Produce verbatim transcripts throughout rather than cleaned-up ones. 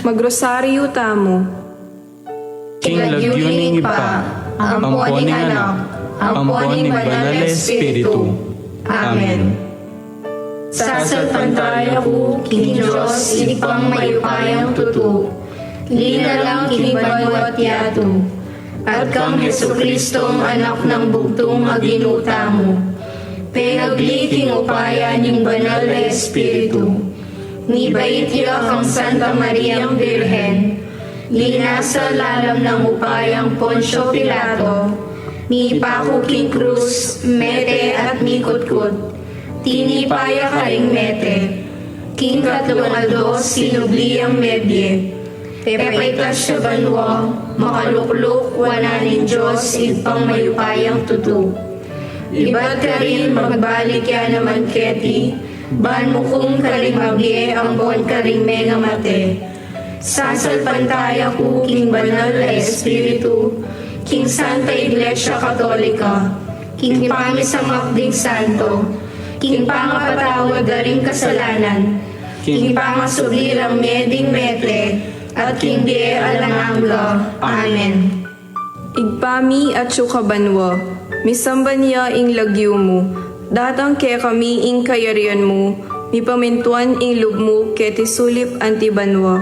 Magrosaryu tamu. King lagyu ning Ibpa, ampo ning Anak, ampo ning Banal a Espiritu. Amen. Sasalpantaya ku king Dios Ibpang mayupayang tutu, linalang king banua't yatu, at kang Jesucristong Anak nang bugtung a Ginu tamu, penagli king upaya ning Banal a Espiritu, mibait ya kang Santa Mariang Birhen, linasa lalam nang upayang Poncio Pilato, mipaku king krus, mete at mikutkut, tinipa ya karing mete, king katlung aldo sinubli yang mebie, pepaitas ya banua, makalukluk wanan ning Dios Ibpang mayupayang tutu. Ibat karin magbalik ya naman keti, ban mukum karing mabie ampon karing mengamate. Sasalpantaya ku king Banal a Espiritu, king Santa Iglesia Katolika, king pamisamak ding santo, king pangapatawad da ring kasalanan, king pangasubli rang mie ding mete, at king bie alang angga. Amen. Ibpa mi atsu ka banua, misamban ya ing lagyu mu, datang kekami ing kayarian mu, mipamintuan ing lub mu keti sulip anti banua.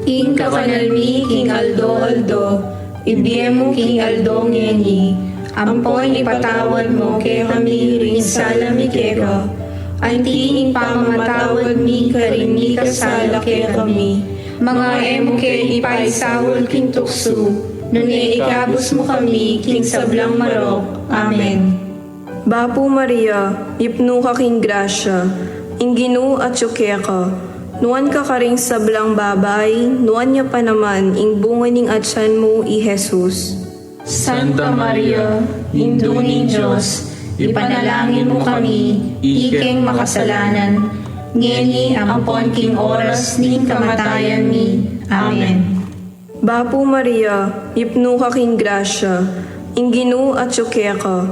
Ing kakanal mi king aldo-aldo, ibie mu king aldo ngeni, ampon ipatawad mu kekami ring sala mi keka, anti ing pamamatawad mi karing mikasala kekami. Manga e mu ke ipaisaul king tuksu, nune ikabus mu kami king sablang marok. Amen. Bapu Maria, mipnu ka king grasya, ing Ginu atyu keka, nuan ka karing sablang babai, nuan ya pa naman ing bunga ning atyan mu, i Jesus. Santa Maria, Indu ning Dios, ipanalangin mu kami, ikeng makasalanan, ngeni ampon king oras ning kamatayan mi. Amen. Bapu Maria, mipnu ka king grasya, ing Ginu atyu keka,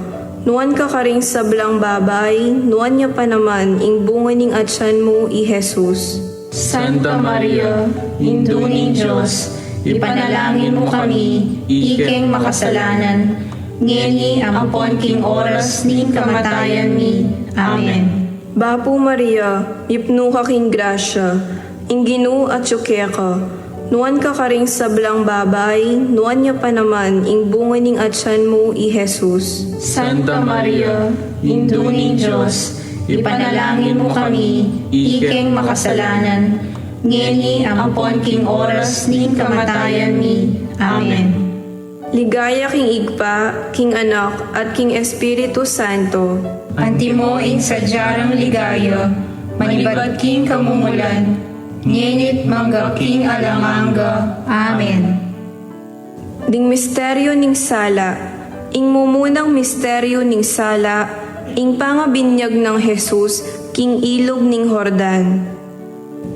nuan ka karing sablang babai, nuan ya pa naman ing bunga ning atyan mu, i Jesus. Santa Maria, Indu ning Dios, ipanalangin mu kami, ikeng makasalanan, ngeni ampon king oras ning kamatayan mi. Amen. Bapu Maria, mipnu ka king grasya, ing Ginu atyu keka, nuan ka karing sablang babai, nuan ya pa naman ing bunga ning atyan mu, i Jesus. Santa Maria, Indu ning Dios, ipanalangin mu kami, ikeng makasalanan, ngeni ampon king oras ning kamatayan mi. Amen. Ligaya king Ibpa, king Anak, at king Espiritu Santo. Antimo ing sadya rang ligaya, manibat king kamumulan, ngeni't mangga king alang angga. Amen. Ding misteryu ning sala. Ing mumunang misteryu ning sala, ing pangabinyag nang Jesus king ilug ning Jordan.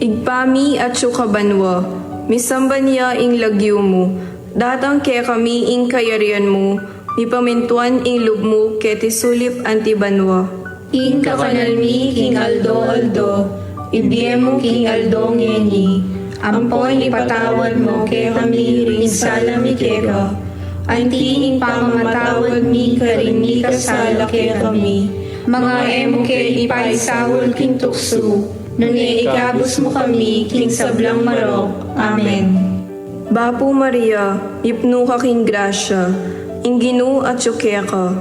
Ibpa mi atsu ka banua, misamban ya ing lagyu mu, datang kekami ing kayarian mu, mipamintuan ing lub mu keti sulip anti banua. Ing kakanal mi king aldo-aldo, ibie mu king aldo ngeni, ampon ipatawad mu kekami ring sala mi keka, anti ing pamamatawad mi karing mikasala kekami. Manga e mu ke ipaisaul king tuksu, nune ikabus mu kami king sablang marok. Amen. Bapu Maria, mipnu ka king grasya, ing Ginu atyu keka,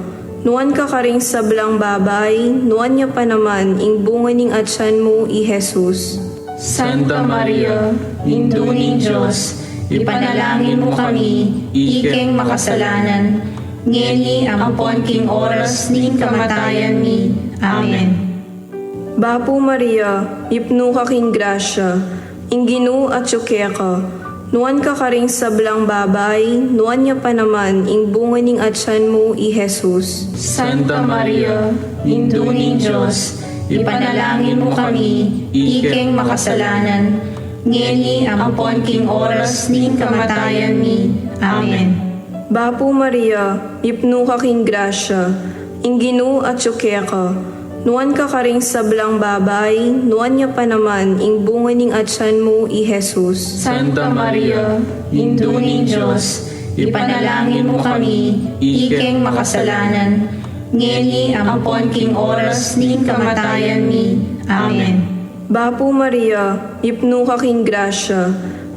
nuan ka karing sablang babai, nuan ya pa naman ing bunga ning atyan mu, i Jesus. Santa Maria, Indu ning Dios, ipanalangin mu kami, ikeng makasalanan, ngeni ampon king oras ning kamatayan mi. Amen. Bapu Maria, mipnu ka king grasya, ing Ginu atyu keka, nuan ka karing sablang babai, nuan ya pa naman ing bunga ning atyan mu, i Jesus. Santa Maria, Indu ning Dios, ipanalangin mu kami, ikeng makasalanan, ngeni ampon king oras ning kamatayan mi. Amen. Bapu Maria, mipnu ka king grasya, ing Ginu atyu keka, Nuan ka karing sablang babai, nuan ya pa naman ing bunga ning atsan mu, i Jesus. Santa Maria, Indu ning Dios, ipanalangin mu kami, ikeng makasalanan, ngeni ampon king oras ning kamatayan mi. Amen. Bapu Maria, mipnu ka king grasya,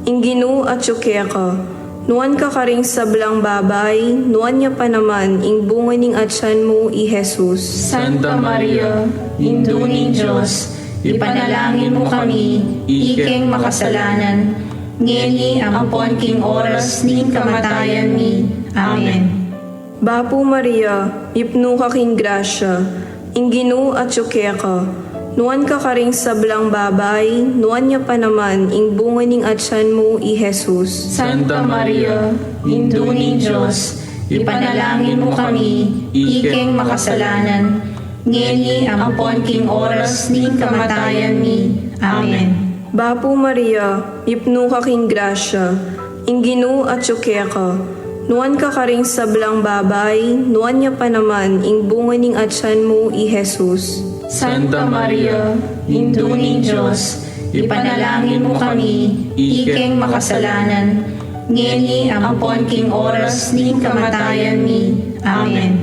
ing Ginu atyu keka. Nuan ka karing sablang babai, nuan ya pa naman ing bunga ning atsan mu, i Jesus. Santa Maria, Indu ning Dios, ipanalangin mu kami, ikeng makasalanan, ngeni ampon king oras ning kamatayan mi. Amen. Bapu Maria, mipnu ka king grasya, ing Ginu atyu keka. Nuan ka karing sablang babai, nuan ya pa naman ing bunga ning atsan mu, i Jesus. Santa Maria, Indu ning Dios, ipanalangin mu kami, ikeng makasalanan, ngeni ampon king oras ning kamatayan mi. Amen. Bapu Maria, mipnu ka king grasya, ing Ginu atyu keka. Nuan ka karing sablang babai, nuan ya pa naman ing bunga ning atsan mu, i Jesus. Santa Maria, Indu ning Dios, ipanalangin mu kami, ikeng makasalanan, ngeni ampon king oras ning kamatayan mi. Amen.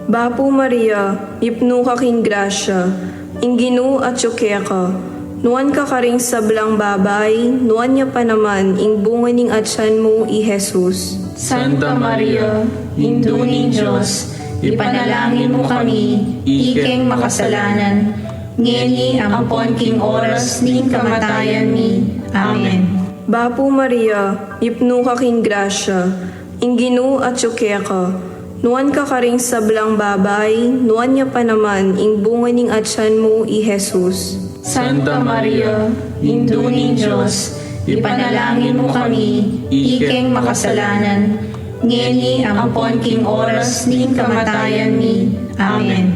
Bapu Maria, mipnu ka king grasya, ing Ginu atyu keka. Nuan ka karing sablang babai, nuan ya pa naman ing bunga ning atsan mu, i Jesus. Santa Maria, Indu ning Dios, ipanalangin mu kami, ikeng makasalanan, ngeni ampon king oras ning kamatayan mi. Amen. Bapu Maria, mipnu ka king grasya, ing Ginu atyu keka. Nuan ka karing sablang babai, nuan ya pa naman ing bunga ning atsan mu, i Jesus. Santa Maria, Indu ning Dios, ipanalangin mu kami, ikeng makasalanan, ngeni ampon king oras ning kamatayan mi. Amen.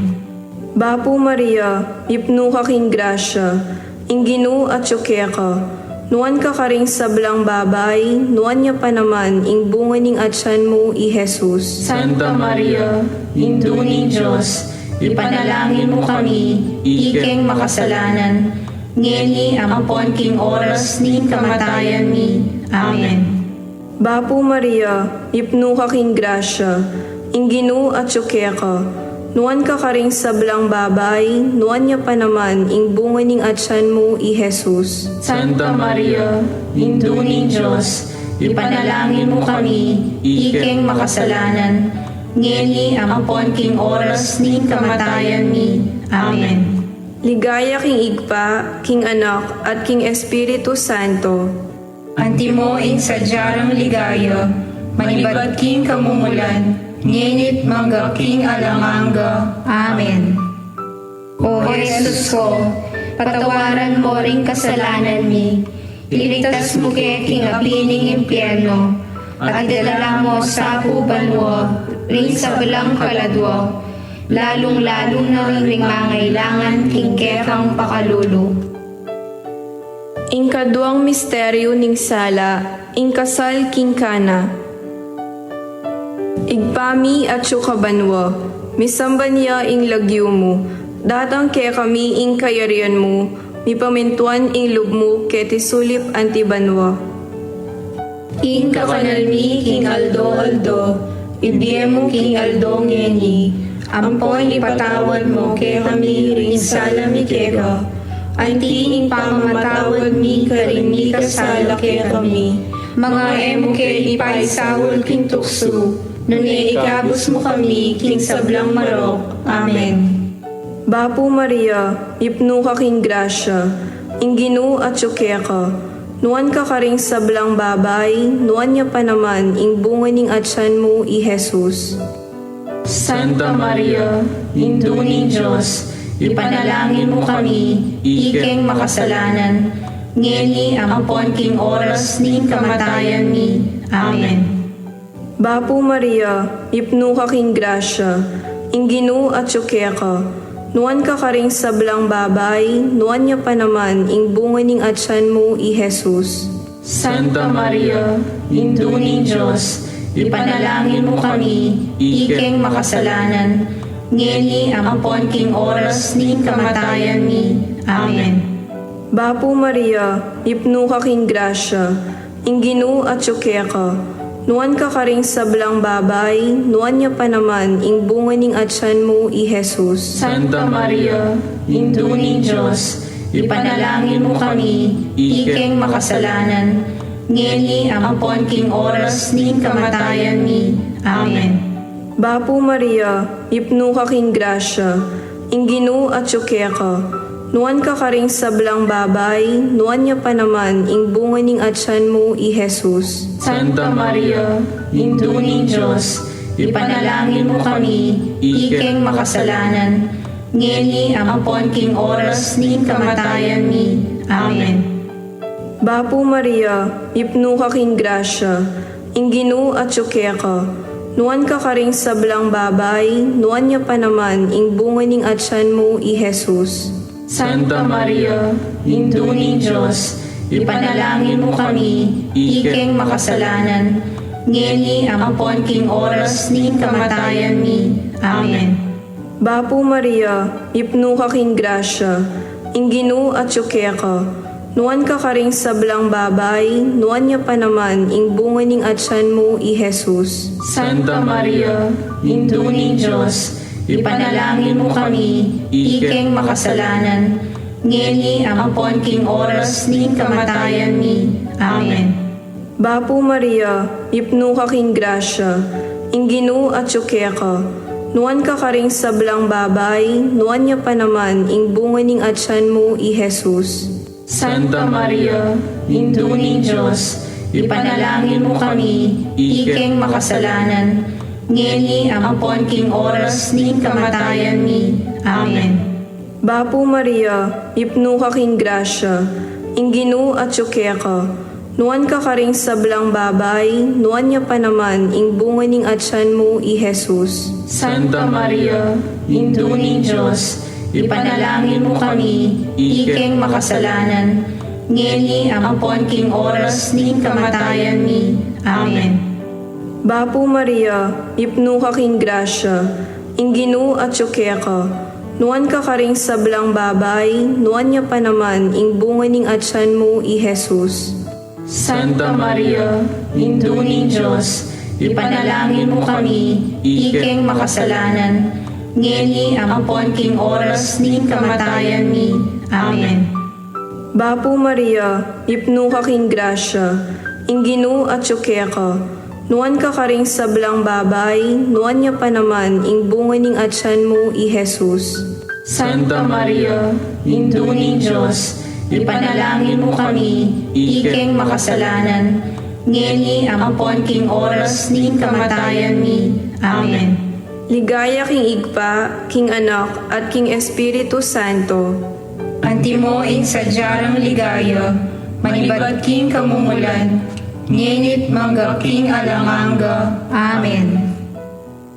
Bapu Maria, mipnu ka king grasya, ing Ginu atyu keka. Nuan ka karing sablang babai, nuan ya pa naman ing bunga ning atsan mu, i Jesus. Santa Maria, Indu ning Dios, ipanalangin mu kami, ikeng makasalanan, ngeni ampon king oras ning kamatayan mi. Amen. Bapu Maria, mipnu ka king grasya, ing Ginu atyu keka. Nuan ka karing sablang babai, nuan ya pa naman ing bunga ning atsan mu, i Jesus. Santa Maria, Indu ning Dios, ipanalangin mu kami, ikeng makasalanan, ngeni ampon king oras ning kamatayan mi. Amen. Ligaya king Ibpa, king Anak, at king Espiritu Santo. Antimo ing sadya rang ligaya, manibat king kamumulan, ngeni't mangga king alang angga. Amen. O Jesus ko, patawaran mo ring kasalanan mi, iligtas mu ke king api ning impyerno, at idala mo sa pu banua ring sablang kaladua, lalung-lalu na ring mangailangan king kekang pakalulu. Ing kaduang misteryu ning sala, ing kasal king Cana. Ibpa mi atsu ka banua, misamban ya ing lagyu mu, datang kekami ing kayarian mu, mipamintuan ing lub mu keti sulip anti banua. Ing kakanan mi king aldo-aldo, ibie mu king aldo ngeni, ampon ipatawad mu kekami ring sala mi keka, anti ing pamamatawad mi karing mikasala kekami. Manga e mu ke ipaisaul king tuksu, nune ikabus mu kami king sablang marok. Amen. Bapu Maria, mipnu ka king grasya, ing Ginu atsu keka. Nuan ka karing sablang babai, nuan ya pa naman ing bunga ning atsan mu, i Jesus. Santa Maria, Indu ning Dios, ipanalangin mu kami, ikeng makasalanan, ngeni ampon king oras ning kamatayan mi. Amen. Bapu Maria, mipnu ka king grasya, ing Ginu atsu keka. Nuan ka karing sablang babai, nuan ya pa naman ing bunga ning atsan mu, i Jesus. Santa Maria, Indu ning Dios, ipanalangin mu kami, ikeng makasalanan, ngeni ampon king oras ning kamatayan mi. Amen. Bapu Maria, ipnu ka king grasya, ing Ginu atyu keka, nuan ka karing sablang babai, nuan ya pa naman ing bunga ning atyan mu, i Jesus. Santa Maria, Indu ning Dios, ipanalangin mu kami, ikeng makasalanan, ngeni ampon king oras ning kamatayan mi. Amen. Bapu Maria, ipnu ka king grasya, ing Ginu atyu keka, nuan ka karing sablang babai, nuan ya pa naman ing bunga ning atyan mu, i Jesus. Santa Maria, Indu ning Dios, ipanalangin mu kami, ikeng makasalanan, ngeni ampon king oras ning kamatayan mi. Amen. Bapu Maria, ipnu ka king grasya, ing Ginu atyu keka, nuan ka karing sablang babai, nuan ya pa naman ing bunga ning atyan mu, i Jesus. Santa Maria, Indu ning Dios, ipanalangin mu kami, ikeng makasalanan, ngeni ampon king oras ning kamatayan mi. Amen. Bapu Maria, ipnu ka king grasya, ing Ginu atyu keka, nuan ka karing sablang babai, nuan ya pa naman ing bunga ning atyan mu, i Jesus. Santa Maria, Indu ning Dios, ipanalangin mu kami, ikeng makasalanan, ngeni ampon king oras ning kamatayan mi. Amen. Bapu Maria, ipnu ka king grasya, ing Ginu atyu keka, nuan ka karing sablang babai, nuan ya pa naman ing bunga ning atyan mu, i Jesus. Santa Maria, Indu ning Dios, ipanalangin mu kami, ikeng makasalanan, ngeni ampon king oras ning kamatayan mi. Amen. Bapu Maria, ipnu ka king grasya, ing Ginu atyu keka, nuan ka karing sablang babai, nuan ya pa naman ing bunga ning atyan mu, i Jesus. Santa Maria, Indu ning Dios, ipanalangin mu kami, ikeng makasalanan, ngeni ampon king oras ning kamatayan mi. Amen. Bapu Maria, ipnu ka king grasya, ing Ginu atyu keka, nuan ka karing sablang babai, nuan ya pa naman ing bunga ning atyan mu, i Jesus. Santa Maria, Indu ning Dios, ipanalangin mu kami, ikeng makasalanan, ngeni ampon king oras ning kamatayan mi. Amen. Bapu Maria, ipnu ka king grasya, ing Ginu atyu keka, nuan ka karing sablang babai, nuan ya pa naman ing bunga ning atyan mu, i Jesus. Santa Maria, Indu ning Dios, ipanalangin mu kami, ikeng makasalanan, ngeni ampon king oras ning kamatayan mi. Amen. Ligaya king Ibpa, king Anak, at king Espiritu Santo. Antimo ing sadya rang ligaya, manibat king kamumulan, ngeni't mangga king alang angga. Amen.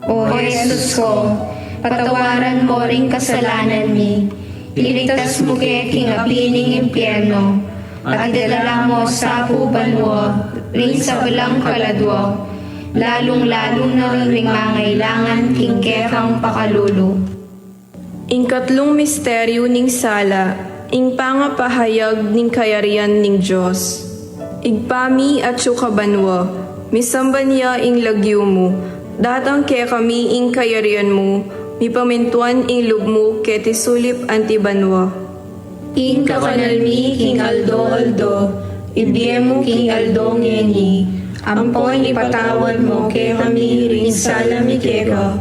O Jesus ko, patawaran mo ring kasalanan mi, iligtas mu ke king api ning impyerno, at idala mu sa pu banua ring sablang kaladua, lalung-lalu na ring mangailangan king kekang pakalulu. Ing katlung misteryu ning sala, ing pangapahayag ning kayarian ning Dios. Ibpa mi atsu ka banua, misamban ya ing lagyu mu, datang kekami ing kayarian mu, mipamintuan ing lub mu keti sulip anti banua. Ing kakanan mi king aldo-aldo, ibie mu king aldo ngeni, ampon ipatawad mu kekami ring sala mi keka,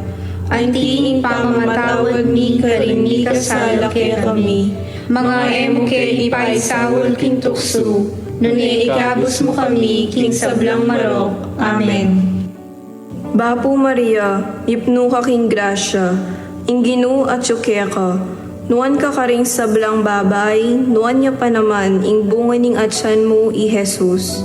anti ing pamamatawad mi karing mikasala kekami. Manga e mu ke ipaisaul king tuksu, nune ikabus mu kami king sablang marok. Amen. Bapu Maria, ipnu ka king grasya, ing Ginu atsu keka, nuan ka karing sablang babai, nuan ya pa naman ing bunga ning atyan mu, i Jesus.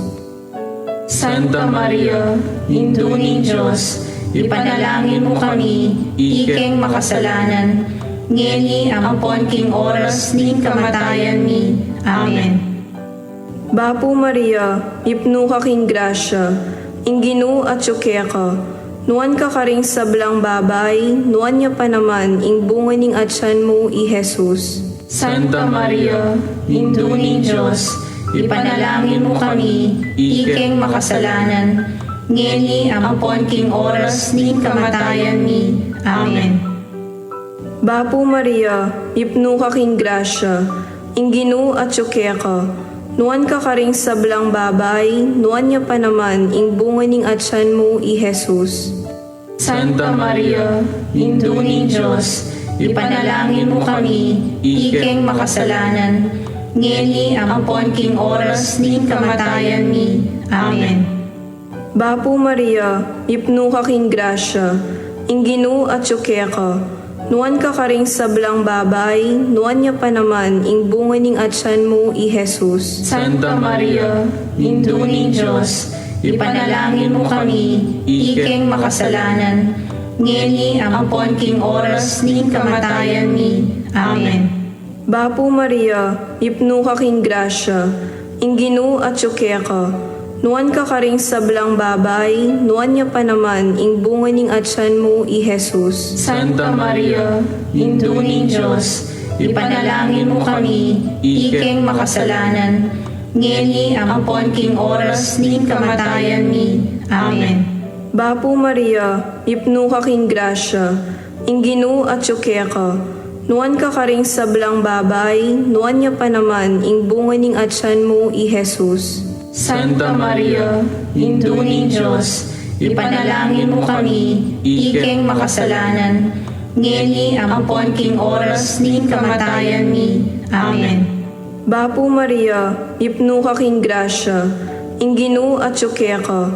Santa Maria, Indu ning Dios, ipanalangin mu kami, ikeng makasalanan, ngeni ampon king oras ning kamatayan mi. Amen. Bapu Maria, ipnu ka king grasya, ing Ginu atsu keka, Nuan ka karing sablang babai, nuan ya pa naman ing bunga ning atian mu, i Jesus. Santa Maria, Indu ning Dios, ipanalangin mu kami, ikeng makasalanan, ngeni ampon king oras ning kamatayan mi. Amen. Bapu Maria, mipnu ka king grasya, ing Ginu atyu keka, nuan ka karing sablang babai, nuan ya pa naman ing bunga ning atian mu, i Jesus. Santa Maria, Indu ning Dios, ipanalangin mu kami, ikeng makasalanan, ngeni ampon king oras ning kamatayan mi. Amen. Bapu Maria, mipnu ka king grasya, ing Ginu atyu keka, nuan ka karing sablang babai, nuan ya pa naman ing bunga ning atian mu, i Jesus. Santa Maria, Indu ning Dios, ipanalangin mu kami, ikeng makasalanan, ngeni ampon king oras ning kamatayan mi. Amen. Bapu Maria, mipnu ka king grasya, ing Ginu atyu keka, nuan ka karing sablang babai, nuan ya pa naman ing bunga ning atian mu, i Jesus. Santa Maria, Indu ning Dios, ipanalangin mu kami, ikeng makasalanan, ngeni ampon king oras ning kamatayan mi. Amen. Bapu Maria, mipnu ka king grasya, ing Ginu atyu keka, nuan ka karing sablang babai, nuan ya pa naman ing bunga ning atian mu, i Jesus. Santa Maria, Indu ning Dios, ipanalangin mu kami, ikeng makasalanan, ngeni ampon king oras ning kamatayan mi. Amen. Bapu Maria, mipnu ka king grasya, ing Ginu atyu keka,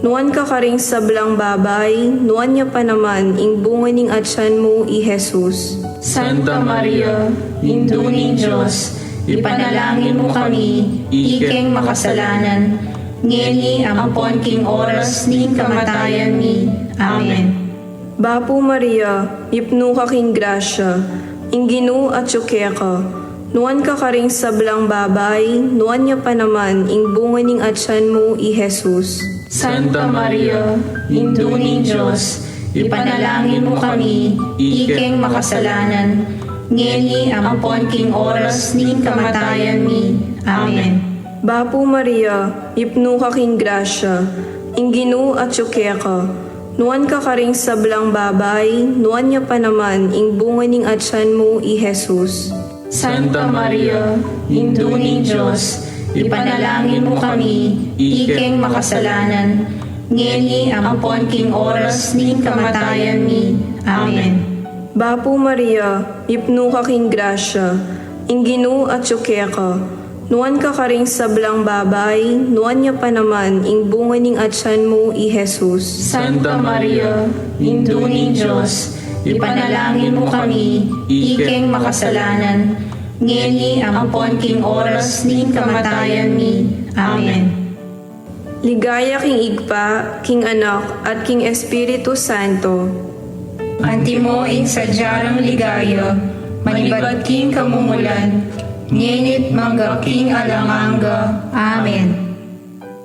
nuan ka karing sablang babai, nuan ya pa naman ing bunga ning atian mu, i Jesus. Santa Maria, Indu ning Dios, ipanalangin mu kami, ikeng makasalanan, ngeni ampon king oras ning kamatayan mi. Amen. Bapu Maria, mipnu ka king grasya, ing Ginu atyu keka, nuan ka karing sablang babai, nuan ya pa naman ing bunga ning atian mu, i Jesus. Santa Maria, Indu ning Dios, ipanalangin mu kami, ikeng makasalanan, ngeni ampon king oras ning kamatayan mi. Amen. Bapu Maria, mipnu ka king grasya, ing Ginu atyu keka, nuan ka karing sablang babai, nuan ya pa naman ing bunga ning atian mu, i Jesus. Santa Maria, Indu ning Dios, ipanalangin mu kami, ikeng makasalanan, ngeni ampon king oras ning kamatayan mi. Amen. Bapu Maria, mipnu ka king grasya, ing Ginu atyu keka, nuan ka karing sablang babai, nuan ya pa naman ing bunga ning atian mu, i Jesus. Santa Maria, Indu ning Dios, ipanalangin mu kami, ikeng makasalanan, ngeni ampon king oras ning kamatayan mi. Amen. Ligaya king Ibpa, king Anak, at king Espiritu Santo. Antimo ing sadya rang ligaya, manibat king kamumulan, ngeni't mangga king alang angga. Amen.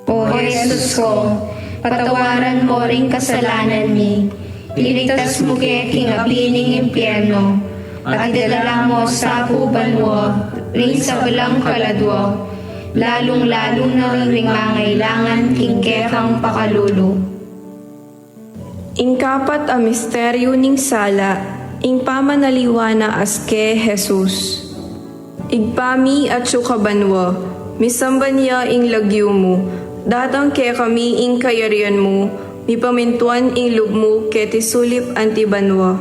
O Jesus ko, patawaran mo ring kasalanan mi, iligtas mu ke king api ning impyerno, at idala mo sa pu banua ring sablang kaladua, lalung-lalu na ring mangailangan king kekang pakalulu. Ing kapat a misteryu ning sala, ing pamanaliwan na aske Jesus. Ibpa mi atsu ka banua, misamban ya ing lagyu mu, datang kekami ing kayarian mu, mipamintuan ing lub mu keti sulip anti banua.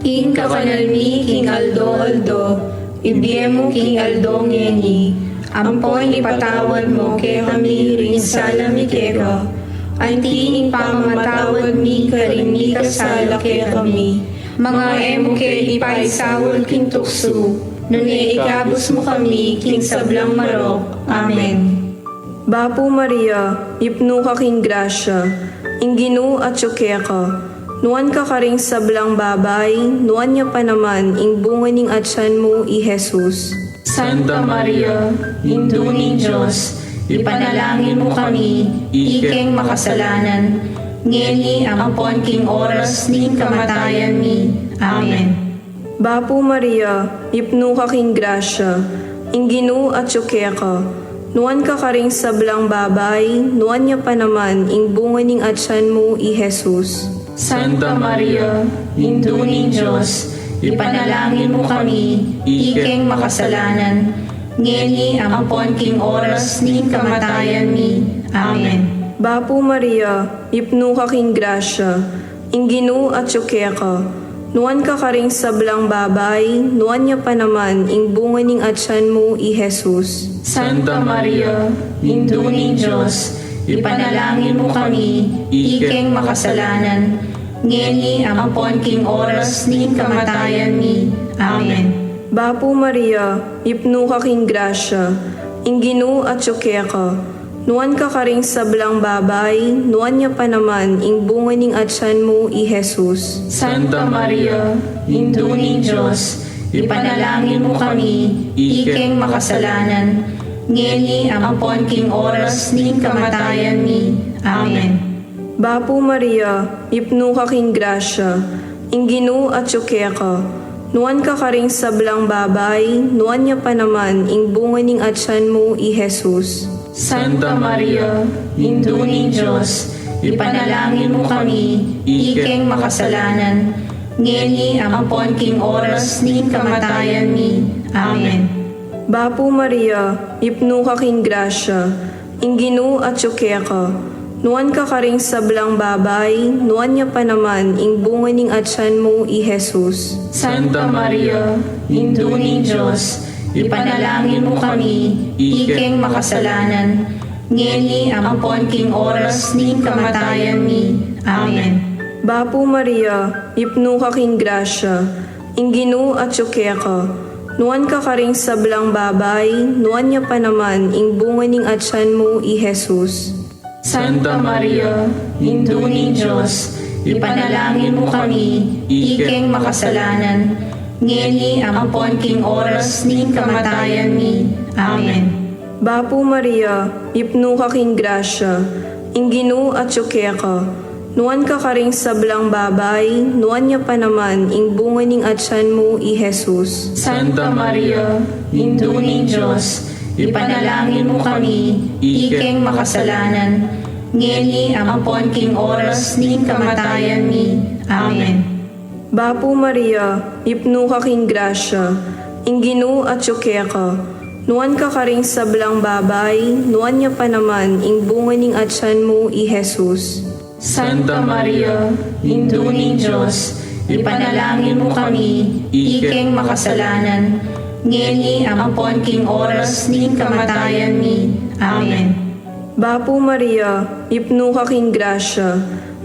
Ing kakanal mi king aldo-aldo, ibie mu king aldo ngeni, ampon ipatawad mu kekami ring sala mi keka, anti ing pamamatawad mi karing mikasala kekami. Manga e mu ke ipaisaul king tuksu, nune ikabus mu kami king sablang marok. Amen. Bapu Maria, mipnu ka king grasya, ing Ginu atyu keka, nuan ka karing sablang babai, nuan ya pa naman ing bunga ning atian mu, i Jesus. Santa Maria, Indu ning Dios, ipanalangin mu kami, ikeng makasalanan, ngeni ampon king oras ning kamatayan mi. Amen. Bapu Maria, ipnu ka king grasya, ing Ginu atyu keka, nuan ka karing sablang babai, nuan ya pa naman ing bunga ning atyan mu, i Jesus. Santa Maria, Indu ning Dios, ipanalangin mu kami, ikeng makasalanan, ngeni ampon king oras ning kamatayan mi. Amen. Bapu Maria, ipnu ka king grasya, ing Ginu atyu keka, nuan ka karing sablang babai, nuan ya pa naman ing bunga ning atyan mu, i Jesus. Santa Maria, Indu ning Dios, ipanalangin mu kami, ikeng makasalanan, ngeni ampon king oras ning kamatayan mi. Amen. Bapu Maria, ipnu ka king grasya, ing Ginu atyu keka, nuan ka karing sablang babai, nuan ya pa naman ing bunga ning atyan mu, i Jesus. Santa Maria, Indu ning Dios, ipanalangin mu kami, ikeng makasalanan, ngeni ampon king oras ning kamatayan mi. Amen. Bapu Maria, ipnu ka king grasya, ing Ginu atyu keka, nuan ka karing sablang babai, nuan ya pa naman ing bunga ning atyan mu, i Jesus. Santa Maria, Indu ning Dios, ipanalangin mu kami, ikeng makasalanan, ngeni ampon king oras ning kamatayan mi. Amen. Bapu Maria, ipnu ka king grasya, ing Ginu atyu keka, nuan ka karing sablang babai, nuan ya pa naman ing bunga ning atyan mu, i Jesus. Santa Maria, Indu ning Dios, ipanalangin mu kami, ikeng makasalanan, ngeni ampon king oras ning kamatayan mi. Amen. Bapu Maria, ipnu ka king grasya, ing Ginu atyu keka, nuan ka karing sablang babai, nuan ya pa naman ing bunga ning atyan mu, i Jesus. Santa Maria, Indu ning Dios, ipanalangin mu kami, ikeng makasalanan, ngeni ampon king oras ning kamatayan mi. Amen. Bapu Maria, ipnu ka king grasya, ing Ginu atyu keka, nuan ka karing sablang babai, nuan ya pa naman ing bunga ning atyan mu, i Jesus. Santa Maria, Indu ning Dios, ipanalangin mu kami, ikeng makasalanan, ngeni ampon king oras ning kamatayan mi. Amen. Bapu Maria, ipnu ka king grasya, ing Ginu atyu keka, nuan ka karing sablang babai, nuan ya pa naman ing bunga ning atyan mu, i Jesus. Santa Maria, Indu ning Dios, ipanalangin mu kami, ikeng makasalanan, ngeni ampon king oras ning kamatayan mi. Amen. Bapu Maria, ipnu ka king grasya,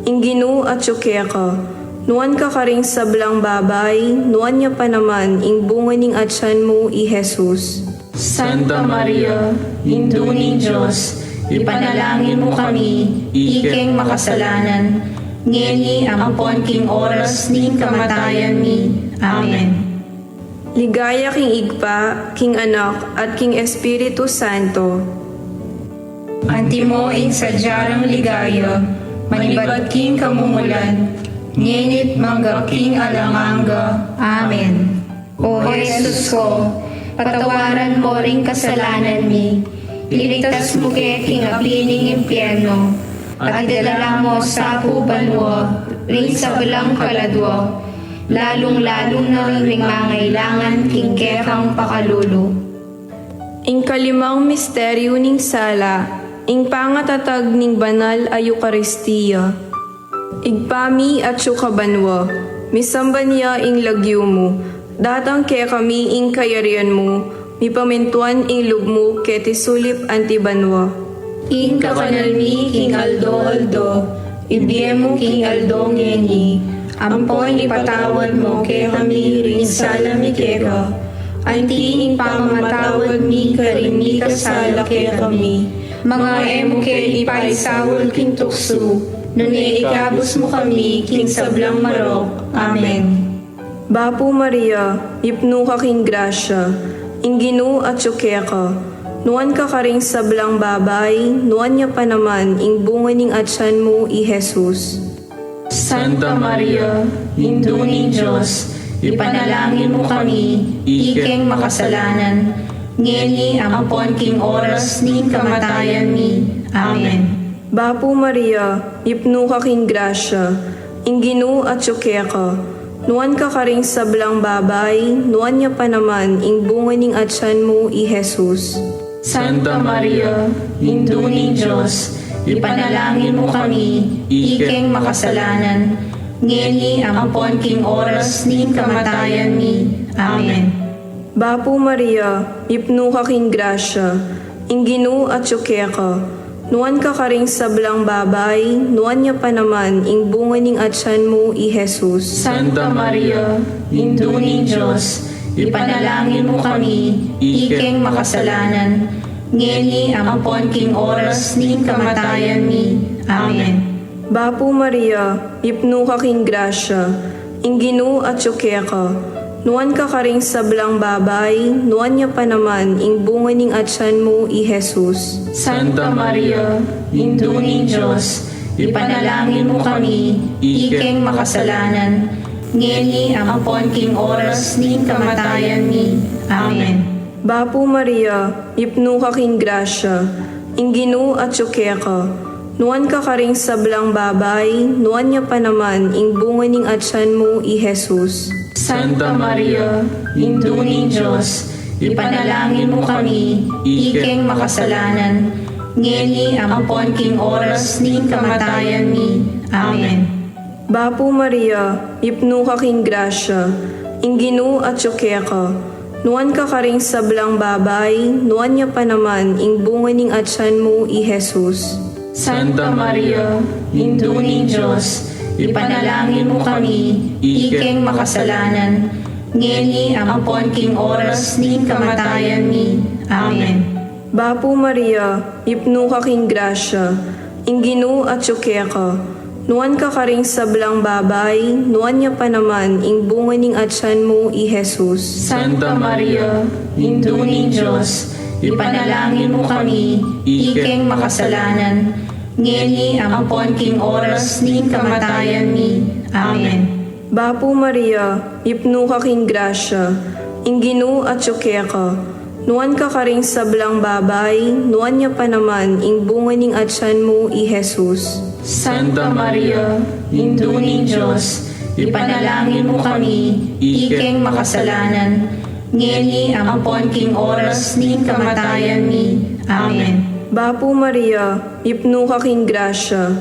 ing Ginu atyu keka, nuan ka karing sablang babai, nuan ya pa naman ing bunga ning atyan mu, i Jesus. Santa Maria, Indu ning Dios, ipanalangin mu kami, ikeng makasalanan, ngeni ampon king oras ning kamatayan mi. Amen. Ligaya king Ibpa, king Anak, at king Espiritu Santo. Antimo ing sadya rang ligaya, manibat king kamumulan, ngeni't mangga king alang angga. Amen. O Jesus ko, patawaran mo ring kasalanan mi, iligtas mu ke king api ning impyerno, at idala mo sa pu banua ring sablang kaladua, lalung-lalu na ring mangailangan king kekang pakalulu. Ing kalimang misteryu ning sala, ing pangatatag ning banal a Eukaristia. Ibpa mi atsu ka banua, misamban ya ing lagyu mu, datang kekami ing kayarian mu, mipamintuan ing lub mu keti sulip anti banua. Ing kakanan mi king aldo-aldo, ibie mu king aldo ngeni, ampon ipatawad mu kekami ring sala mi keka, anti ing pamamatawad mi karing mikasala kekami. Manga e mu ke ipaisaul king tuksu, nune ikabus mu kami king sablang marok. Amen. Bapu Maria, ipnu ka king grasya, ing Ginu atsu keka, Nuan ka karing sablang babai, nuan ya pa naman ing bunga ning atian mu, i Jesus. Santa Maria, Indu ning Dios, ipanalangin mu kami, ikeng makasalanan, ngeni ampon king oras ning kamatayan mi. Amen. Bapu Maria, ipnu ka king grasya, ing Ginu atyu keka, nuan ka karing sablang babai, nuan ya pa naman ing bunga ning atian mu, i Jesus. Santa Maria, Indu ning Dios, ipanalangin mu kami, ikeng makasalanan, ngeni ampon king oras ning kamatayan mi. Amen. Bapu Maria, ipnu ka king grasya, ing Ginu atyu keka, nuan ka karing sablang babai, nuan ya pa naman ing bunga ning atian mu, i Jesus. Santa Maria, Indu ning Dios, ipanalangin mu kami, ikeng makasalanan, ngeni ampon king oras ning kamatayan mi. Amen. Bapu Maria, ipnu ka king grasya, ing Ginu atyu keka, nuan ka karing sablang babai, nuan ya pa naman ing bunga ning atian mu, i Jesus. Santa Maria, Indu ning Dios, ipanalangin mu kami, ikeng makasalanan, ngeni ampon king oras ning kamatayan mi. Amen. Bapu Maria, ipnu ka king grasya, ing Ginu atyu keka, nuan ka karing sablang babai, nuan ya pa naman ing bunga ning atian mu, i Jesus. Santa Maria, Indu ning Dios, ipanalangin mu kami, ikeng makasalanan, ngeni ampon king oras ning kamatayan mi. Amen. Bapu Maria, ipnu ka king grasya, ing Ginu atyu keka, nuan ka karing sablang babai, nuan ya pa naman ing bunga ning atian mu, i Jesus. Santa Maria, Indu ning Dios, ipanalangin mu kami, ikeng makasalanan, ngeni ampon king oras ning kamatayan mi. Amen. Bapu Maria, ipnu ka king grasya, ing Ginu atyu keka, nuan ka karing sablang babai, nuan ya pa naman ing bunga ning atian mu, i Jesus. Santa Maria, Indu ning Dios, ipanalangin mu kami, ikeng makasalanan, ngeni ampon king oras ning kamatayan mi. Amen. Bapu Maria, ipnu ka king grasya, ing Ginu atyu keka, nuan ka karing sablang babai, nuan ya pa naman ing bunga ning atian mu, i Jesus. Santa Maria, Indu ning Dios, ipanalangin mu kami, ikeng makasalanan, ngeni ampon king oras ning kamatayan mi. Amen. Bapu Maria, ipnu ka king grasya,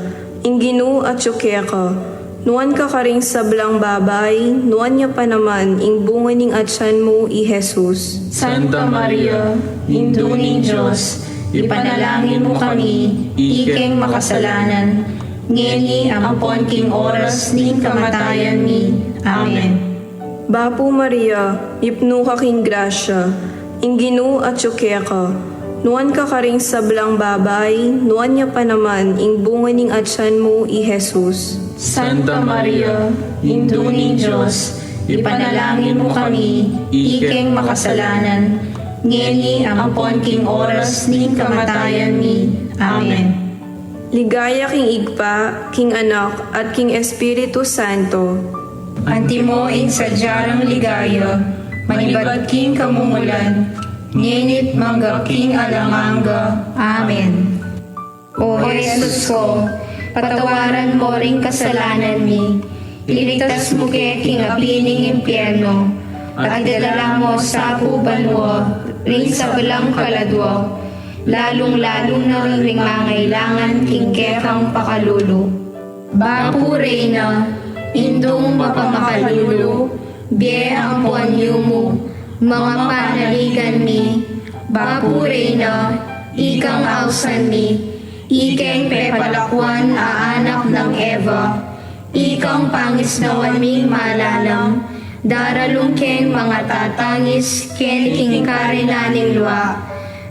ing Ginu atyu keka, nuan ka karing sablang babai, nuan ya pa naman ing bunga ning atian mu, i Jesus. Santa Maria, Indu ning Dios, ipanalangin mu kami, ikeng makasalanan, ngeni ampon king oras ning kamatayan mi. Amen. Bapu Maria, ipnu ka king grasya, ing Ginu atyu keka, nuan ka karing sablang babai, nuan ya pa naman ing bunga ning atian mu, i Jesus. Santa Maria, Indu ning Dios, ipanalangin mu kami, ikeng makasalanan, ngeni ampon king oras ning kamatayan mi. Amen. Ligaya king Ibpa, king Anak, at king Espiritu Santo. Antimo ing sadya rang ligaya, manibat king kamumulan, ngeni't mangga king alang angga. Amen. O Jesus ko, patawaran mo ring kasalanan mi, iligtas mu ke king api ning impyerno, at idala mu sa pu banua ring sablang kaladua, lalung-lalu na ring mangailangan king kekang pakalulu. Bapu Reyna, Indung mapamakalulu, bie ampon yumu, manga panaligan mi. Bapu Reyna, ikang ausan mi, ikeng pepalakuan a anak nang Eva, ikang pangisnawan ming malalam, daralung keng manga tatangis keni king karinan ning lua.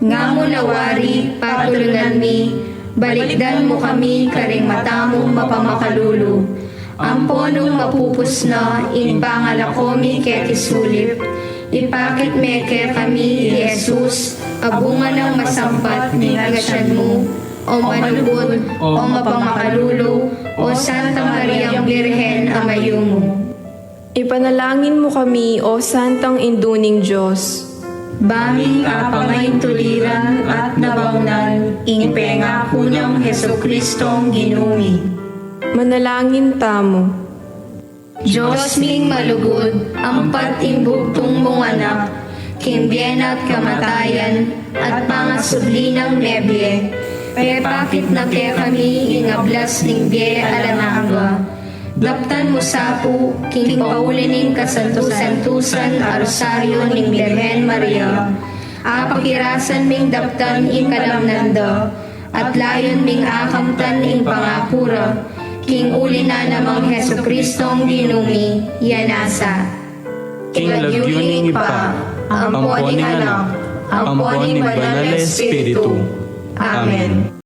Nga mu na wari, patulunan mi, balikdan mu kami karing mata mung mapamakalulu. Ampo nung mapupus na ing pangalako mi keti sulip, Ipakit me kekami i Jesus, a bunga nang masampat ning atyan mu, O Malugud, O Mapamakalulu, O Santa Mariang Birhen a mayumu. Ipanalangin mu kami, O Santang Indu ning Dios. Bang mi kapangaintuliran at nabangnan ing pengaku nang Jesucristong Ginu mi. Manalangin tamu. Dios ming malugud, ampat ing bugtung mung Anak, king bie na't kamatayan, at pangasubli nang mebie, pepakit na kekami ing ablas ning bie alang angga. Daptan mu sa pu, king pauli ning kasantu-santusan a Rosario ning Birhen Maria, apakirasan ming daptan ing kalamnan da, at layun ming akamtan ing pangaku ra, king uli na namang Jesucristong Ginu mi, ya nasa. King lagyu ning Ibpa, ampo ning Anak, ampo ning Banal a Espiritu. Amen.